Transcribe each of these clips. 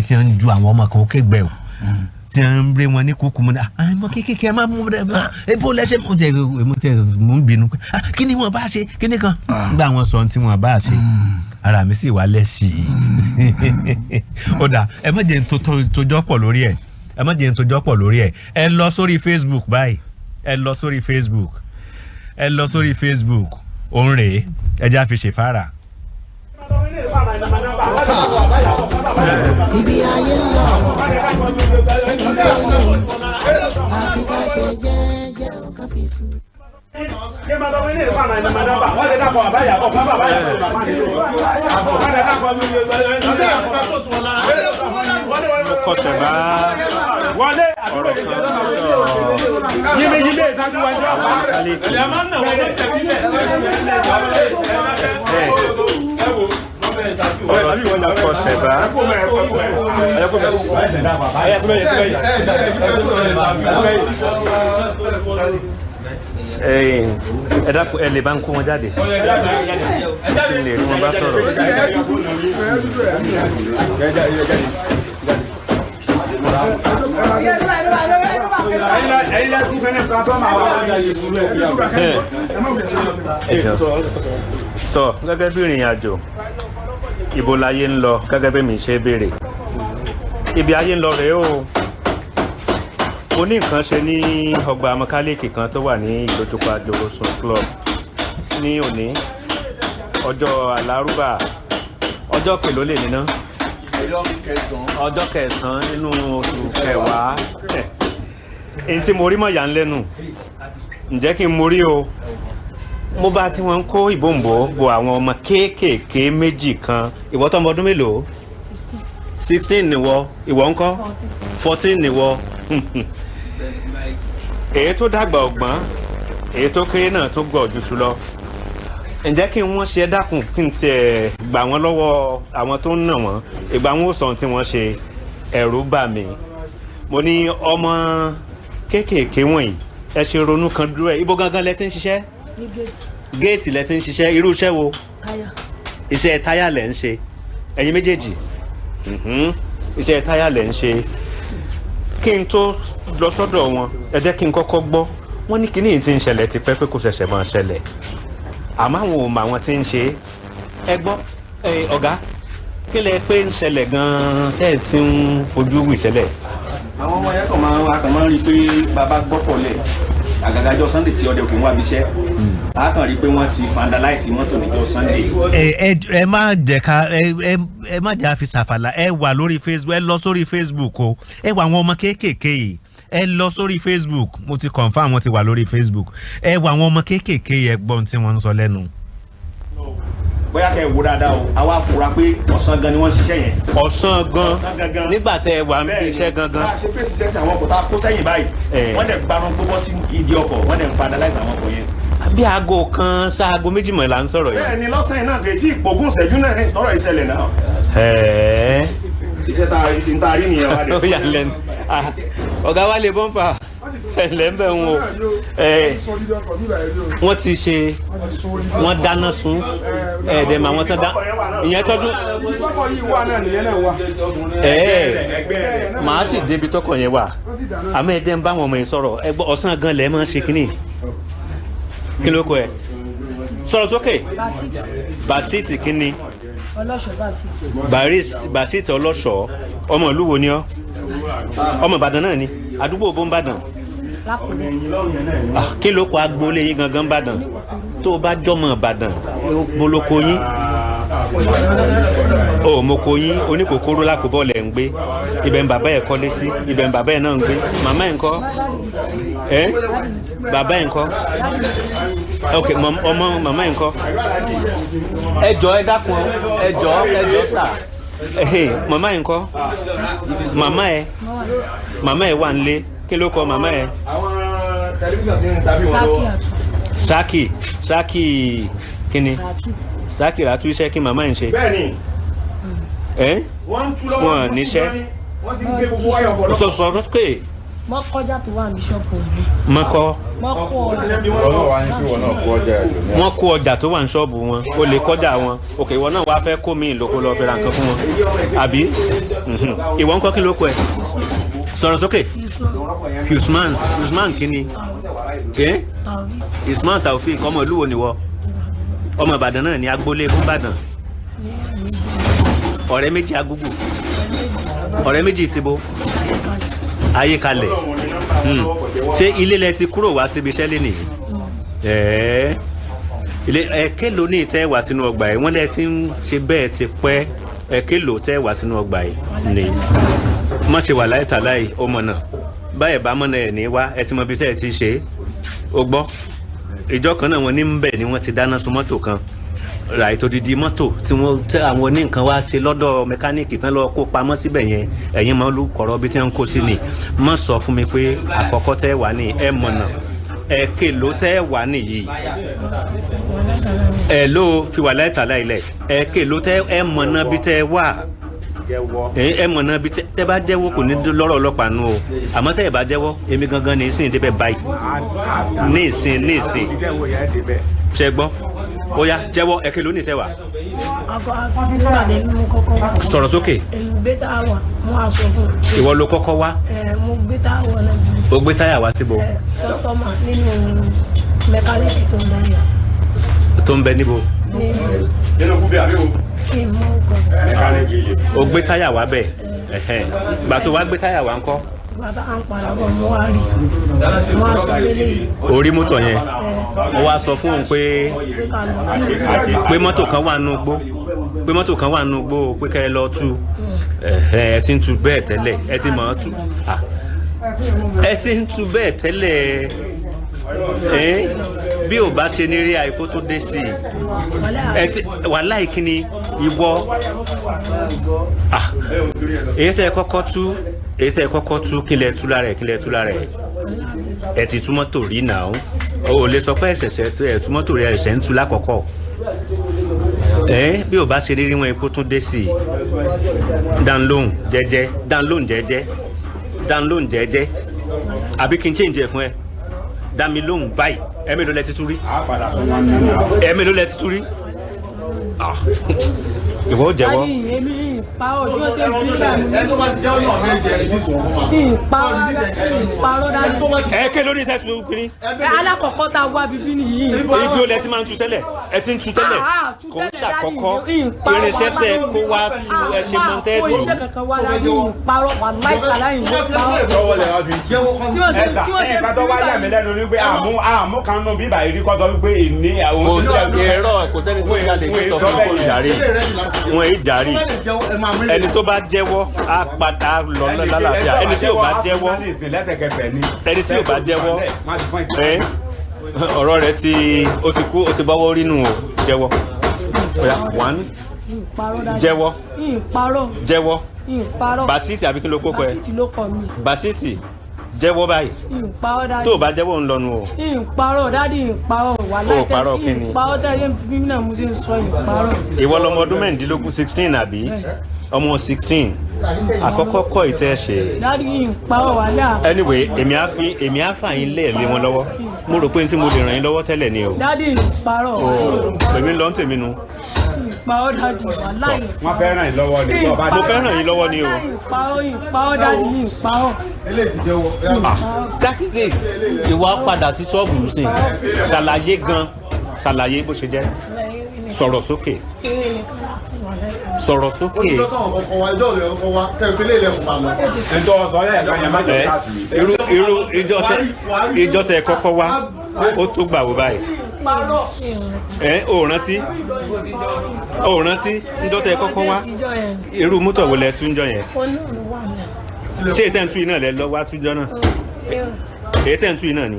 tí wọ́n ń ju àwọn ọmọ kan ó kégbẹ́ o, tí wọ́n ń rí wọn ní kúkú mu ní àwọn ọmọ kékeré ẹ má mú ẹ bó lẹ́sẹ̀ mo tẹ mo ń bínú pé, "Ah, kí ni wọ́n bá ṣe kí ni kan?" Nígbà wọn sọ ohun tí wọ́n bá ṣe, ara mi sì wálẹ̀ sí i. Ó dà, ẹ má jẹ́ n tó tójọ́ pọ̀ lórí ẹ̀, ẹ má jẹ́ n tójọ́ pọ̀ lórí ẹ̀. Ẹ lọ sórí Facebook báyìí, ẹ lọ sórí Facebook, ẹ lọ sórí Facebook. Òun rèé, ẹ já fi ṣèfàrà. Ibi ayé ń lọ, sẹ́ni tó yẹ, àfi ká ṣe jẹ́jẹ́ ó, ká fi sùn. Kí máa tọ́ ní ìlú àná ìlú àná wọ́n lè dàpọ̀ bàbá ìyàbọ̀ bàbá bàbá ìyàbọ̀ bàbá wọ́n lè dàpọ̀. Mo kọsẹ̀ bá wọlé ọ̀rọ̀ kan lọ́dọ̀ yíbi yíbi ìtajú wájú àwọn mẹkáníìkì. Bẹ́ẹ̀. Ọ̀rọ̀ tí mo kọsẹ̀ bá, ẹ dákun, ẹ lè bá ń kó wọn jáde kí n lè rí wọn bá sọ̀rọ̀. Ẹ jọ̀ọ́. Tọ́, gẹ́gẹ́ bí ìrìn àjò, ibo láyé ń lọ? Gẹ́gẹ́ bí mi ṣe béèrè, ibi ayé ń lọ rèé o. Mo ní nǹkan ṣe ní ọgbà mẹkáníìkì kan tó wà ní ìdojúkọ Àjòròsùn Club ní òní, ọjọ́ Àlárúbà, ọjọ́ kèló lè níná, ọjọ́ kẹsàn-án nínú oṣù kẹwàá. Èyí tí mo rí mọ̀ yà ń lẹ́nu, ǹjẹ́ kí n mo rí o? Mo bá tí wọ́n ń kó ìbòǹbò bo àwọn ọmọ kéékèèké méjì kan. Ìwọ tó ọmọ ọdún mélòó? 16 nìwọ. Ìwọ ńkọ́? 14 nìwọ. Èyí tó dàgbà ọgbọ́n, èyí tó kéré náà tó gbọ́ ojú sùn lọ. Ǹjẹ́ kí wọ́n ṣe? Dákun, kí n tiẹ̀ gbà wọ́n lọ́wọ́ àwọn tó ń nà wọ́n. Ìgbà wọn ò sọ ohun tí wọ́n ṣe, ẹ̀rù bà mí. Mo ní ọmọ kéékèèké wọ̀nyí, ẹ ṣe ronú kan dúró ẹ. Ibo gangan lẹ ti ń ṣiṣẹ́? Ní géètì. Géètì lẹ ti ń ṣiṣẹ́. Irú iṣẹ́ wo? Táyà. Iṣẹ́ táyà lẹ̀ ń ṣe, ẹ̀yin méjèèjì? Iṣẹ́ táyà lẹ̀ ń ṣe. Kí n tó lọ sọ́dọ̀ wọn, ẹ jẹ́ kí n kọ́kọ́ gbọ́. Wọ́n ní kíní yìí ti ń ṣẹlẹ̀ tipẹ́, pé kò ṣẹ̀ṣẹ̀ máa ṣẹlẹ̀, àmọ́ àwọn ò mọ àwọn tí ń ṣe é. Ẹ gbọ́ ẹ, ọ̀gá, kí lẹ pé ń ṣẹlẹ̀ gan-an tẹ́ ẹ ti ń fojú wì tẹ́lẹ̀? Àwọn ọmọ yẹn kàn máa ń, a kàn máa ń rí i pé bàbá gbọ́pọ̀ lẹ̀, àgàgà ọjọ́ Sunday tí ọdẹ òkè ń wá bí iṣẹ́, a kàn rí i pé wọ́n ti vandalize mọ́tò níjọ́ Sunday. Ẹ má jẹ́ ká ẹ ẹ ẹ má jẹ́ àfi ṣàfàlà. Ẹ wà lórí Facebook, ẹ lọ sórí Facebook o. Ẹ wà àwọn ọmọ kéékèèké yìí, ẹ lọ sórí Facebook. Mo ti confirm, wọn ti wà lórí Facebook. Ẹ wà àwọn ọmọ kéékèèké yìí, ẹ gbọ́n tí wọ́n ń sọ lẹ́nu. Bóyá kẹ́ ẹ wo dáadáa o, a wá fura pé ọ̀sán gan ni wọ́n ń ṣiṣẹ́ yẹn. Ọ̀sán gan? Ọ̀sán gangan. Nígbà tẹ́ ẹ wà ń bí iṣẹ́ gangan? Bá a ṣe fèsì sẹ́sẹ̀, àwọn ọkọ̀ tá a kó sẹ́yìn báyìí, wọ́n dẹ̀ gbarun gbogbo sí ìdí ọkọ̀, wọ́n dẹ̀ ń vandalize àwọn ọkọ̀ yẹn. Bí aago 1 sáago 2 mọ̀ là ń sọ̀rọ̀ yìí. Bẹ́ẹ̀ ni, lọ́sàn-án yìí náà, kì í tí ìpògùn ìṣẹ́jú náà ní ìsọ̀rọ̀ ìṣẹ̀lẹ̀ náà. Iṣẹ́ tá a rí nìyẹn wá dé. Ó yà lẹ́nu. Ah, ọ̀gá wa lè bọ́ǹpà ẹ̀lẹ́ ń bẹ̀ ń wò. Wọ́n ti ṣe, wọ́n dáná sun ẹ̀ẹ́dẹ̀ mà wọ́n tán dá ìyẹn tọ́jú. Ibi tọkọ yìí wà náà nìyẹn náà wà. Màá sì débi tọkọ yẹn wà, àmọ́ ẹ jẹ́ ń bá àwọn ọmọ yẹn sọ̀rọ̀. Ẹ gbọ́, ọ̀sán gan lẹ́ẹ̀ máa ń ṣe kínní. Kí ló kọ ẹ? Sọ̀rọ̀ sókè. Basiti. Basiti kínní? Ọlọ́ṣọ́ Basiti. Baris Basiti Ọlọ́ṣọ́. Ọmọ ìlú wo ni ọ́? Ọmọ Ìbàdàn náà ni? Àdúgbò bó ń Bàdàn? Lákòrò. Ah, kí ló kọ agboolé yín gangan Bàdàn? Tó o bá jọmọ Ìbàdàn, boloko yín o, mo kò yín oníkòkòrò lákòbọ̀ lẹ̀ ń gbé. Ibẹ̀ ń bàbá ẹ̀ kọ́lé sí, ibẹ̀ ń bàbá ẹ̀ náà ń gbé. Màmá ẹ̀ ń kọ́ ẹ́? Bàbá ẹ̀ ń kọ́? Ok, ọmọ màmá ẹ̀ ń kọ́? Ẹ jọ, ẹ dákun, ẹ jọ, ẹ jọ sà. Ẹhẹ́, màmá ẹ̀ ń kọ́? Màmá ẹ̀ wà nílé. Kí ló kọ màmá ẹ̀? Àwọn tẹlifíṣàn ti ń tàbí wọn Sákì lọ́wọ́. Àtù. Saki, Saki kíni? Àtù. Saki Ratu. Iṣẹ́ kí màmá ẹ̀ ń ṣe? Bẹ́ẹ̀ni. Ẹ́? Wọ́n ń tú lọ́wọ́. Wọn níṣẹ́. Wọ́n ti ń gé gbogbo wáyà ọkọ̀ lọ́kọ̀. Sọ̀rọ̀ sókè. Mọ́ kọjá tó wà ní ṣọ́ọ̀bù mi. Mọ́kọ́. Mọ́ kó ọjà. Wọ́n kó ọjà tó wà ní ṣọ́ọ̀bù wọn, ó lè kọjá wọn. Òkè ìwọ náà wàá fẹ́ kó mi ìlòkó lọ fẹ́ ra nǹkan fún wọn. Àbí? Ìwọ ń kọ́ kí ló kọ ẹ? Sọ̀rọ̀ sókè. Usman Usman kí ni? Usman Taofik, ọmọ ìlú wo ni wọ? Ọmọ Ìbàdàn náà ní agboolé fún Ìbàdàn. Ọ̀rẹ́ méjì agúgù. Ọ̀rẹ́ méjì tìbo. Ayékalẹ̀. Ṣé ilé lẹ ti kúrò wá síbi iṣẹ́ lénìí? Ilé ẹ̀kẹ́ ló ní ìtẹ́ wá sínú ọgbà yìí, wọ́n lẹ ti ń ṣe bẹ́ẹ̀ ti pẹ́. Ẹ̀kẹ́ ló tẹ́ wá sínú ọgbà yìí ni. Má ṣe wà láì tàláì ó mọ̀nà. Báyẹ̀ bá mọ̀nà ẹ̀ ní wá, ẹ ti mọ ibi tẹ́ ẹ ti ṣe é. O gbọ́. Ìjọ kan náà wọ́n ní ń bẹ̀ ni wọ́n ti dáná sun mọ́tò kan. Ra ètò dídí mọ́tò tí wọ́n tẹ àwọn oníǹkan wá ṣe lọ́dọ̀ mẹkáníìkì tán lọ kó pamọ́ síbẹ̀ yẹn. Ẹ̀yin máa ń lu kọ̀rọ̀ bí tí wọ́n ń kó sí ni. Má sọ fún mi pé àkọ́kọ́ tẹ́ wà ní ẹ mọ̀nà. Ẹ̀kẹ́ ló tẹ́ wà nìyí. Ẹ ló fi wà láì tàlá ilẹ̀. Ẹ̀kẹ́ ló tẹ́ ẹ mọ̀nà bí tẹ́ wà. Ẹ mọ̀nà bí tẹ́ bá jẹ́wọ́ kò ní lọ́rọ̀ ọlọ́pàá nù o. Àmọ́ tẹ́ ẹ bá jẹ́wọ́ èmi gangan ní ìsìn débẹ̀ báyìí. Ní ìsìn ní ìsìn. Ṣé gbọ́? Ó yá jẹ́wọ́ ẹ̀kẹ́ ló ní tẹ́ wà. Sọ̀rọ̀ sókè. Ìwọ ló kọ́kọ́ wá. Mo gbé táyà wá náà. O gbé táyà wá síbo. Kọ́sítọ́mà nínú mẹkáníìkì tó ń bẹ yẹn. Tó ń bẹ níbo. Nínú kúbi àbí wo? Kí n mú kọ. O gbé táyà wá bẹ̀. Gbà tó wá gbé táyà wá ńkọ́. Bàbá à ń padà bọ̀ mo wá rí. Mo wá sọ lélẹ̀ yìí. O rí mọ́tò yẹn. O wá sọ fún òun pé pé mọ́tò kan wà nù gbó. Pé mọ́tò kan wà nù gbó pé kẹ́ ẹ lọ tú. Ẹ ti ń tu bẹ́ẹ̀ tẹ́lẹ̀. Ẹ ti mọ̀ ọ́ tú. Ẹ ti ń tu bẹ́ẹ̀ tẹ́lẹ̀. Bí ò bá ṣe ní rí àìkó tó dé sí i. Ẹ ti wàhálà ìkíni ìwọ. Èyí tẹ́ ẹ kọ́kọ́ tú. Èyí tẹ́ ẹ kọ́kọ́ tú kí lẹ tú lára ẹ̀ kí lẹ tú lára ẹ̀. Ẹ ti tú mọ́tò rí náà. O ò lè sọ pé ẹ̀ṣẹ̀ṣẹ̀ ẹ tú mọ́tò rí ẹ̀ṣẹ̀ ń tú lákọ̀ọ́kọ́. Bí ò bá ṣe rírí wọn epo tún dé sí i. Download jẹ́jẹ́ download jẹ́jẹ́ download jẹ́jẹ́. Àbí kí n change ẹ̀ fún ẹ. Dá mi lóhùn báyìí. Ẹ̀mí ló lẹ ti tú rí. Ẹ̀mí ló lẹ ti tú rí. Ìwọ jẹ́wọ́. Èmi pa ojú ó ṣe bí mi. Ìparọ́ dájú. Ẹ ké lórí iṣẹ́ tuntun kiri. Alákọ̀ọ́kọ́ tá a wá bíbí nìyí. Ibi ó lẹ ti máa ń tu tẹ́lẹ̀. Ẹ ti ń tu tẹ́lẹ̀. Kò ń ṣàkọ́kọ́. Irinṣẹ́ tẹ kó wá tu ẹ ṣe mọ tẹ́ tù. Iṣẹ́ kankan wá dájú ìparọ́ wà láìka láyìn ló parọ́. Ẹ ká tó wá yà mí lẹ́nu wípé àmú kan nù bíbà yìí kọ́ sọ wípé ìní àwọn. Kò sí ẹ̀rọ kò sẹ́ni tó jalè tó sọ fún kò jàre. Wọ́n èyí jàre. Ẹni tó bá jẹ́wọ́ á padà lọ lálàáfíà. Ẹni tí ò bá jẹ́wọ́ ẹni tí ò bá jẹ́wọ́ ọ̀rọ̀ rẹ̀ ti ó ti kú ó ti bọ́wọ́ rínú o. Jẹ́wọ́. Oya one. Jẹ́wọ́. Jẹ́wọ́. Basiti àbí kí ló kókó ẹ? Basiti ló kọ mi. Basiti jẹ́wọ́ báyìí. Ìparọ́ dájú. Tó o bá jẹ́wọ́ ń lọnu o. Ìparọ́ dájú ìparọ́ wà láìpẹ́. O parọ́ kí ni? Ìparọ́ tẹ́lẹ̀ bí náà mo ṣe ń sọ ìparọ́. Ìwọ lọmọ ọdún mẹ́rìndínlógún 16 àbí? Ọmọ 16. Àkọ́kọ́ kọ́ ìtẹ́ ṣe. Dájú ìparọ́ wà láà. Anyway, èmi á fà yín lé wọn lọ́wọ́. Mo rò pé tí mo lè ràn yín lọ́wọ́ tẹ́lẹ̀ ni o. Dájú ìparọ́. Èmi ń lọ ń tèmi nu. Ìparọ́ dájú wà láì. Wọ́n fẹ́ ràn yín lọ́wọ́ ni. Mo fẹ́ ràn yín lọ́wọ́ ni o. Ìparọ́ ìparọ́ dájú ìparọ́. That is it. Ìwà padà sí ṣọ́ọ̀bù sí. Ṣàlàyé gan. Ṣàlàyé bó ṣe jẹ́. Sọ̀rọ̀ sókè. Sọ̀rọ̀ sókè. Irú ìjọ tẹ kọ́kọ́ wá ó tó gbà wò báyìí. Ẹ ò rántí? Ò rántí níjọ́ tẹ kọ́kọ́ wá? Irú mọ́tò wo lẹ tún jọ yẹn? Ṣé ètò ẹ̀ ń tú iná lẹ lọ wá tú jọ náà? Ètò ẹ̀ ń tú iná ni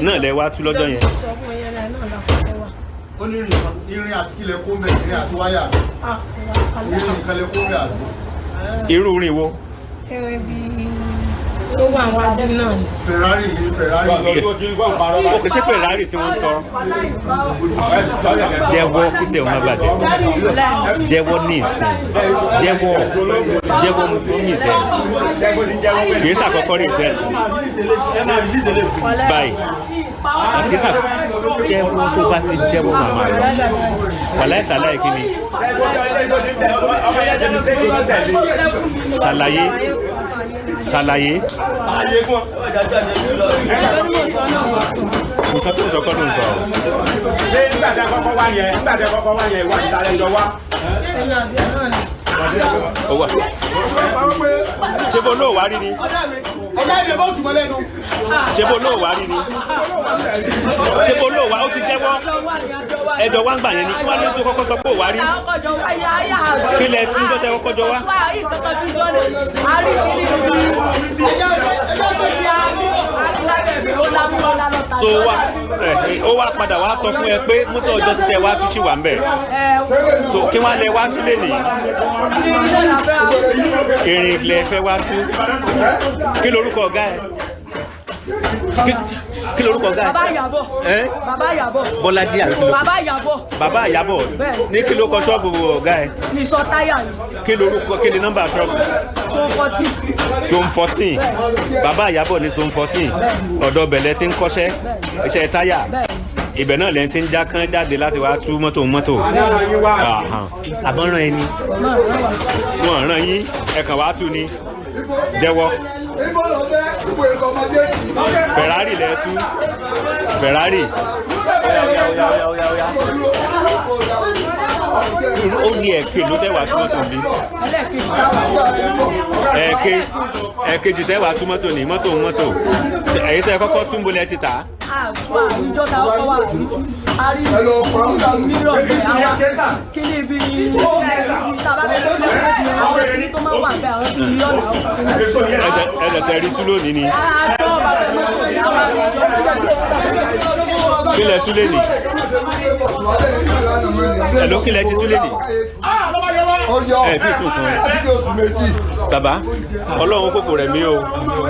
náà lẹ wá tú lọ́jọ́ yẹn. Ó ní irin àti kílẹ̀ kó mẹ́ irin àti wáyà. Irin nǹkan lè kó mẹ́ àgbò. Irú irin wo? Irin bíi Tó wà wájú náà ni. Ferrari ni Ferrari. Ó kì í ṣe Ferrari tí wọ́n ń sọ. Jẹ́wọ́ kí sẹ́wọ́n má bàjẹ́. Jẹ́wọ́ ní ìsìn. Jẹ́wọ́ jẹ́wọ́ mú ní ìsìn. Kì í ṣàkọ́kọ́ rí ìtẹ́ báyìí. Kì í ṣàkọ́kọ́ jẹ́wọ́ tó bá ti jẹ́wọ́ màmá rẹ̀. Wàláì tàláì kí ni? Ṣàlàyé ṣàlàyé. Nǹkan tó ń sọ kọ́ ló ń sọ. Nígbà tí a kọ́kọ́ wá yẹn, nígbà tí a kọ́kọ́ wá yẹn, ìwà ìtàlẹ̀ jọ wá. Ó wà. Ṣé bó lóò wá rí ni? Ọ̀gá ìdè bó tùmọ̀ lẹ́nu. Ṣé bó lóò wá rí ni? Ṣé bó lóò wá? Ó ti jẹ́wọ́. Ẹjọ́ wá ń gbà yẹn ni. Kí wá ló tó kọ́kọ́ sọ pé ò wá rí? Kí lẹ tí ń jọ́ tẹ kọ́kọ́ jọ wá? So wá ó wá padà wá sọ fún ẹ pé mọ́tò ọjọ́ ti tẹ wá tún ṣì wà ń bẹ̀. So kí wá lẹ wá tún lè nìyí? Irin lẹ fẹ́ wá tú. Kí lorúkọ ọ̀gá ẹ? Kí lorúkọ ọ̀gá ẹ? Bàbá Ìyábọ̀. Bàbá Ìyábọ̀. Bọ́lájí àbí kí ló? Bàbá Ìyábọ̀. Bàbá Ìyábọ̀. Ní kí ló kọ ṣọ́ọ̀bù ọ̀gá ẹ? Ní sọ táyà ni. Kí lorúkọ kí ni nọ́mbà ṣọ́ọ̀bù? Zone 14. Zone 14. Bàbá Ìyábọ̀ ní zone 14. Ọ̀dọ̀ bẹ̀lẹ̀ ti ń kọ́ṣẹ́. Iṣẹ́ táyà. Ibẹ̀ náà lẹ́yìn tí ń já kán jáde láti wá tú mọ́tò mọ́tò. Àbọ̀ràn ẹni. Wọ́n ràn yín, ẹ kàn wá tú ni. Jẹ́wọ́. Ferrari lẹ tú. Ferrari. Ó ní ẹ̀kẹ́ ló tẹ́wàá tú mọ́tò bí. Ẹ̀kejì tẹ́wàá tú mọ́tò ní mọ́tò mọ́tò. Èyí tẹ́ kọ́kọ́ tún bolẹ̀ ti tà. Ìjọba ọkọ̀ wà ní tú. A rí mírọ̀ bẹ́ẹ̀ àwọn kíní ibi ibi tàbá bẹ́ẹ̀ sílẹ̀ àwọn kíní tó máa wà bẹ́ẹ̀ àwọn kíní yọ̀nà. Ẹsẹ̀sẹ̀ rí tú lónìí ni. Kílẹ̀ tú lé ní. Ẹ̀ló kílẹ̀ ti tú lé ní. Ẹ sì tún kún ẹ. Bàbá, Ọlọ́run fòfò rẹ̀ mí o.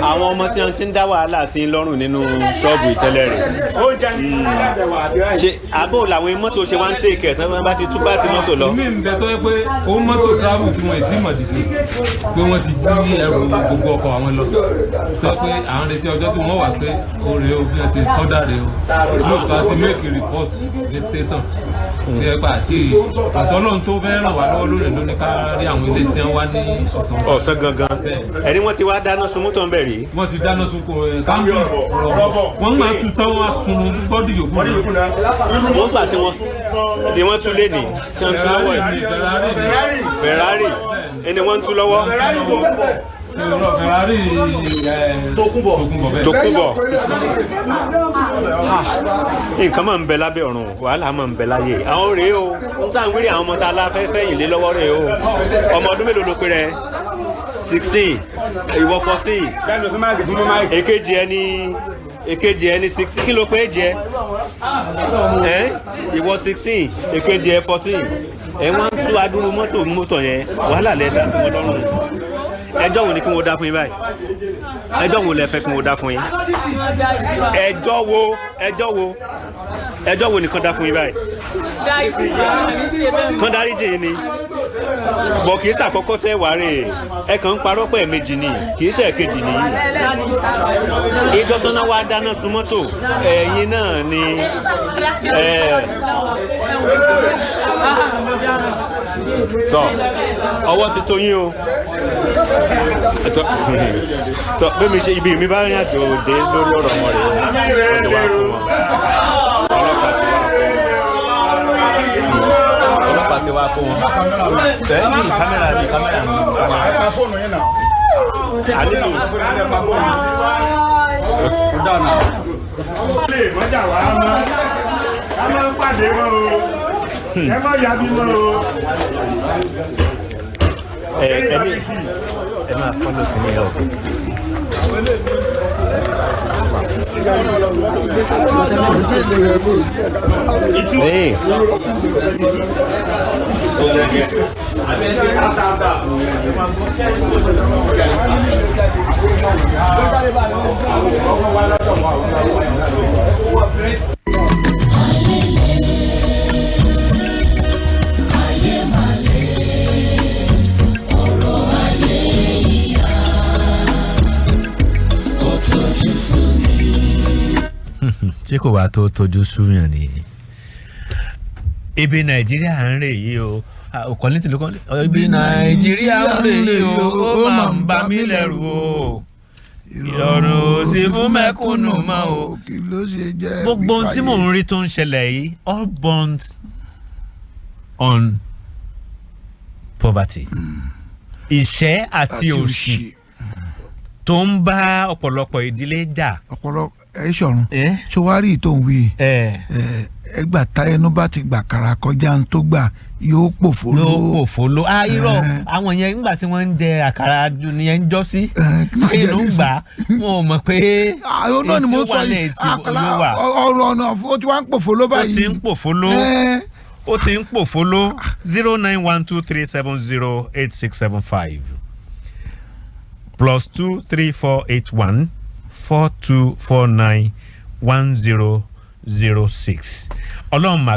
Àwọn ọmọ tí wọ́n ti ń dá wàhálà sí lọ́rùn nínú ṣọ́ọ̀bù ìtẹ́lẹ̀ rẹ̀. Ṣé àbò làwọn mọ́tò ṣe wá ń tèkẹ̀ tí wọ́n bá ti tú bá ti mọ́tò lọ? Èmi ń bẹ tó yẹ pé ó mọ́tò travel tí wọ́n ti mọ̀ dì sí pé wọ́n ti jí ẹrù gbogbo ọkọ̀ àwọn lọ. Tó yẹ pé à ń retí ọjọ́ tí wọ́n wà pé ó rèé o bí wọ́n ṣe sọ́dà rèé o. Lóòótọ́ àti make report ní station tí ẹ pa àti àtọ́lọ́run tó fẹ́ ràn wá lọ́wọ́ lónìí ló ní ká rí àwọn ilé tí wọ́n wá ní ọ̀sán. Ọ̀sán gangan. Ẹni wọ́n ti wá dáná sun mọ́tò ń bẹ̀ rí. Wọ́n ti dáná sun kò káńpì rọ̀bọ̀. Wọ́n máa tu tán wọ́n á sun bọ́dì yòókù náà. Wọ́n gbà tí wọ́n ni wọ́n tún lé ní tí wọ́n tún lọ́wọ́ yìí. Ferrari ẹni wọ́n tún lọ́wọ́. Ferrari Tókunbọ̀. Tókunbọ̀. Nǹkan máa ń bẹ lábẹ́ ọ̀run, wàhálà máa ń bẹ láyé. Àwọn rèé o, ń tà ń wírí àwọn ọmọ tá a láfẹ́fẹ́ yìí lé lọ́wọ́ rèé o. Ọmọ ọdún mélòó ló pé rẹ? 16, ìwọ 14. Èkejì ẹni èkejì ẹni 16, kí ló pé jẹ? Ìwọ 16, èkejì ẹ 14. Ẹ wọ́n ń tú adúrú mọ́tò mọ́tò yẹn, wàhálà lẹ dá sí wọn lọ́rùn. Ẹjọ́ wo ni kí wọ́n dá fún yín báyìí? Ẹjọ́ wo lẹ fẹ́ kí wọ́n dá fún yín? Ẹjọ́ wo ẹjọ́ wo ẹjọ́ wo nìkan dá fún yín báyìí? Kán dáríjì yín ni. Bọ̀ kì í ṣàkọ́kọ́ tẹ́ wàá rè é. Ẹ kàn ń parọ́ pé ẹ̀ẹ̀mejì ni kì í ṣe ẹ̀kejì nìyí. Ìjọ tó náà wá dáná sun mọ́tò ẹ̀yin náà ni. Tọ́ ọwọ́ ti tó yín o. Tọ́ bí mi ṣe ibi mi bá rìn àjò òde lórí ọ̀rọ̀ ọmọ rẹ̀ ó ti wá fún wọn. Ọlọ́pàá ti wá fún wọn. Ọlọ́pàá ti wá fún wọn. Ẹ ní kámẹ́rà ní kámẹ́rà ní. Ẹ pa fóònù yín náà. Alẹ́ mi. Ẹ pa fóònù. Ó dáná. Lè mọ́jà wá mọ́. Ká máa ń pàdé mọ́ o. Ẹ má yàbí mọ́ o. Ẹ ní ẹ máa fọ́lọ̀ kí ni ẹ ọ̀gbìn. Hey. Tí kò wá tó tojú súyàn ni ibi Nàìjíríà ń rè yìí o. Ọkọ ní tìlú kan, ibi Nàìjíríà ń rè yìí o, ó máa ń bà mí lẹ́rù o, ìrọ̀rùn ò sí fún mẹ̀kúnnù mọ́ o. Kí ló ṣe jẹ́? Gbogbo ohun tí mò ń rí tó ń ṣẹlẹ̀ yìí, all born on poverty, ìṣẹ́ àti òṣì tó ń bá ọ̀pọ̀lọpọ̀ ìdílé jà. Ọ̀pọ̀lọpọ̀ ẹ ṣọ̀run ṣọwárí tó ń wí ẹgbà tá ẹnu bá ti gbà kàrà kọjá ń tó gbà yóò pòfó ló. Yóò pòfó ló. Ah, irọ́, àwọn yẹn nígbà tí wọ́n ń jẹ àkàrà nìyẹn ń jọ́ sí pé inú ń gbà wọn ò mọ̀ pé àwọn náà ni mo sọ yìí, àkàrà ọ̀rọ̀ ọ̀nà ó ti wá ń pòfó ló báyìí. Ó ti ń pòfó ló, ó ti ń pòfó ló. 09123708675, +2348142491006. Ọlọ́run máa.